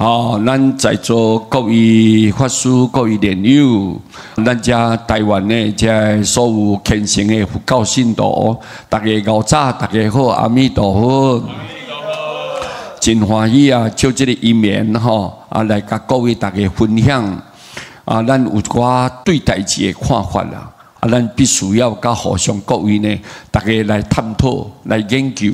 吼，咱在座各位法師、各位蓮友，咱遮台灣的遮所有虔誠的佛教信徒，大家𠢕早，大家好，阿彌陀佛。真歡喜啊！借這个因緣吼，啊來共各位大家分享啊，咱有一寡對代誌的看法啦。啊，咱必須要佮互相各位呢，大家來探討、來研究。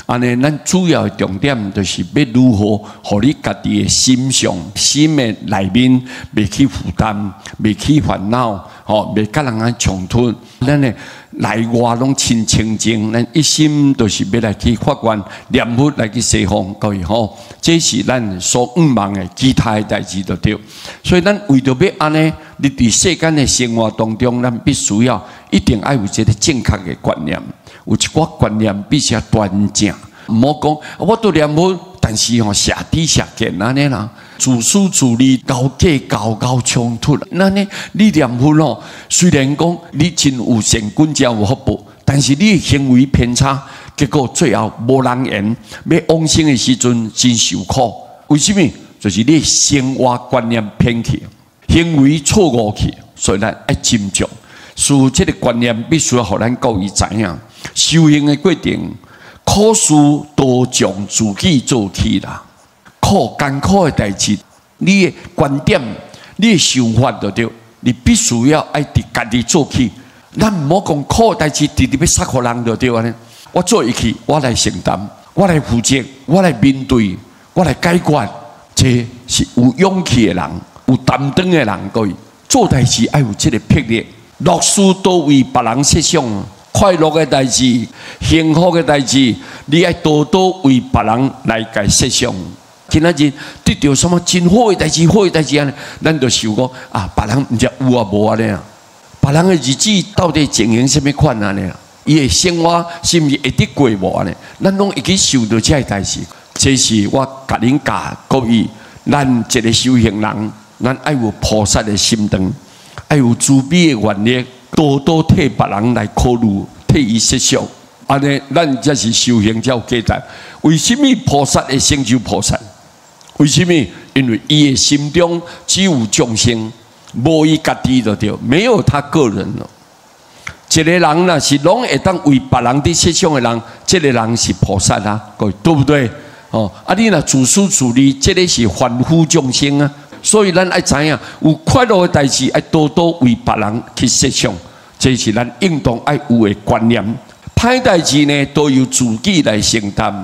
按呢，咱主要的重點就是欲如何，予你家己的心上、心的內面，袂起負擔，袂起煩惱，吼，袂佮人仔衝突。咱的內外攏真清淨，咱一心就是欲來去發願念佛來去西方，各位吼，這是咱所向望的，其他的代誌就對。所以咱為著欲按呢，你佇世間的生活當中，咱必須要一定愛有一个正確的觀念，有一寡觀念必須要端正，毋好講我都念佛，但是吼邪知邪見按呢啦，自私自利、𠢕計較、𠢕衝突，那呢你念佛咯，雖然講你真有善根，真有福報，但是你的行為偏差，結果最後無人緣，欲往生的時陣真受苦。為啥物？就是你的生活觀念偏去，行為錯誤去，所以咱愛斟酌。所以這个觀念必須要予咱各位知影。修行的過程，苦事多從自己做起啦。苦艱苦的代誌，你的觀點、你的想法就對，你必須要愛佇家己做起。咱毋好講苦的代誌，直直欲捒予人就對按呢。我做會去，我來承擔，我來負責，我來面對，我來解決。這是有勇氣的人，有擔當的人，各位做代誌愛有這个魄力。樂事多為別人設想，快樂的代誌、幸福的代誌，你愛多多為別人來共設想。今仔日得著啥物真好的代誌、好的代誌按呢，咱就想講啊，別人毋知有啊無按呢啊？別人的日子到底經營啥物款按呢啊？伊的生活是毋是會得過無按呢？咱攏會去想著這个代誌。這是我共恁教各位，咱一个修行人，咱愛有菩薩的心腸，愛有慈悲的願力，多多替別人來考慮，替伊設想，按呢，咱才是修行才有價值。為啥物菩薩會成就菩薩？為啥物？因為伊的心中只有眾生，無伊家己就對，沒有他個人咯。一个人若是攏會當為別人佇設想的人，這个人是菩薩啊，各位對不對？哦，啊，你若自私自利，這个是凡夫眾生啊。所以咱愛知影，有快樂的代誌，愛多多為別人去設想，這是咱應當愛有的觀念。歹代誌呢，都由自己來承擔。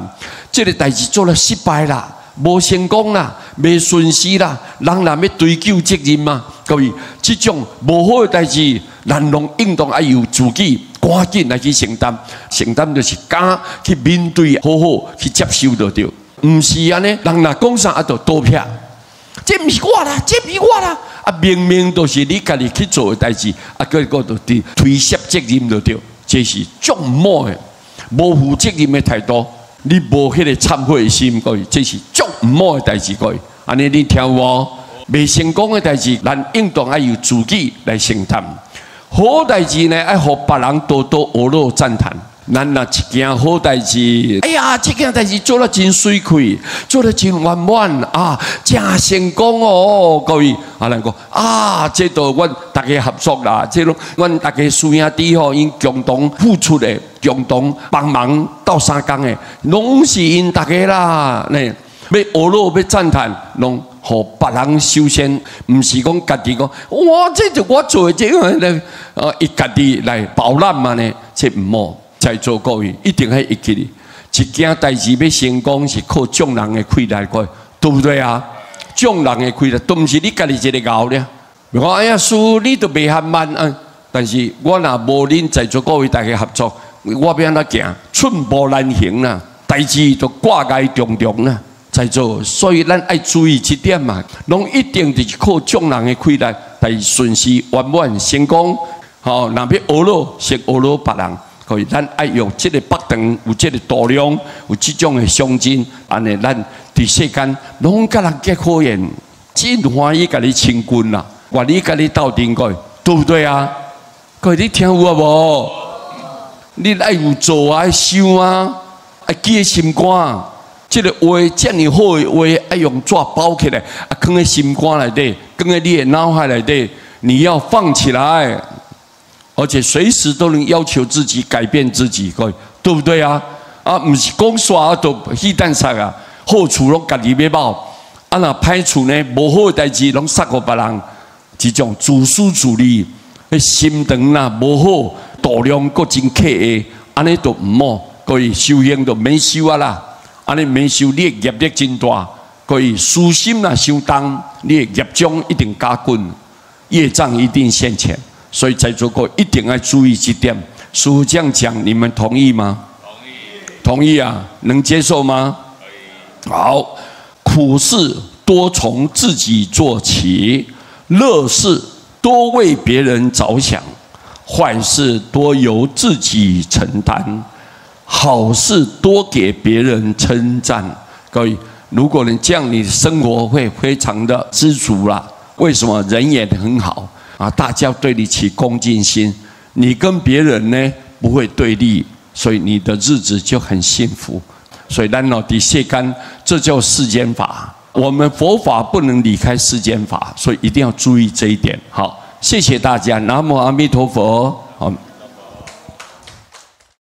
這个代誌做了失敗啦，無成功啦，袂順遂啦，人若欲追究責任嘛？各位，這種無好的代誌，咱攏應當愛由自己趕緊來去承擔。承擔就是敢去面對，好好去接受就對。毋是按呢，人若講啥啊，就倒撇。這毋是我啦，這毋是我啦。啊，明明都是你家己去做的代誌，啊，結果就佇推卸責任就對。這是足毋好的，無負責任的態度。你無彼个懺悔的心，各位，這是足毋好的代誌，各位。按呢你聽有無？袂成功的代誌，咱應當愛由自己來承擔。好代誌呢，愛予別人多多阿羅讚嘆。咱若一件好代誌，哎呀，這件代誌做得真媠氣，做得真圓滿啊，真成功哦！各位，啊，咱講啊，這都阮大家合作啦，這攏阮大家師兄弟吼，𪜶共同付出的，共同幫忙鬥相共的，攏是𪜶大家啦。呢，欲阿羅欲讚嘆，攏予別人首先，毋是講家己講，哇，這就我做的，這個呢，啊，伊家己來包攬嘛呢，這毋好。在座各位一定會會記得，一件代誌欲成功是靠眾人的氣力，對不對啊？眾人的氣力，都毋是你家己一个𠢕咧。我哎呀，師父你都袂遐慢啊，但是我若無恁在座各位大家合作，我欲按怎行？寸步難行啦，代誌就掛礙重重啦。在座，所以咱愛注意這點嘛，攏一定就是靠眾人的氣力來順遂圓滿成功。吼，若欲阿羅，先阿羅別人。所以咱愛用這个腹腸，有這个度量，有這種的胸襟，按呢，咱佇世間攏佮人結好緣，真歡喜共你親近啦，願意共你鬥陣過，對不對啊？各位你聽有啊無？你愛有做啊，愛想啊，愛記佇心肝。這个話遮爾好的話，愛用紙包起來，啊，囥佇心肝內底，囥佇你的腦海內底，你要放起來，而且隨時都能要求自己改變自己，各位對不對啊？啊，毋是講煞就戲彈殺啊，好處攏家己欲飽，啊若歹處呢，無好的代誌攏殺予別人，這種自私自利，彼心腸若無好，度量閣真狹隘，按呢就毋好，各位修行就免修啊啦。按呢免修，你的業力真大，各位私心若傷重，你的業障一定加緊，業障一定現前。所以在座各位一定要注意這點。師父這樣講，你們同意嗎？同意。同意啊？能接受嗎？可以。好，苦事多從自己做起，樂事多為別人着想，壞事多由自己承擔，好事多給別人稱讚。各位，如果你這樣，你生活會非常的知足啦。為什麼？人緣很好啊，大家對你起恭敬心，你跟別人呢不會對立，所以你的日子就很幸福。所以咱老佇世間，這叫世間法。我們佛法不能離開世間法，所以一定要注意這一點。好，謝謝大家。南無阿彌陀佛。好。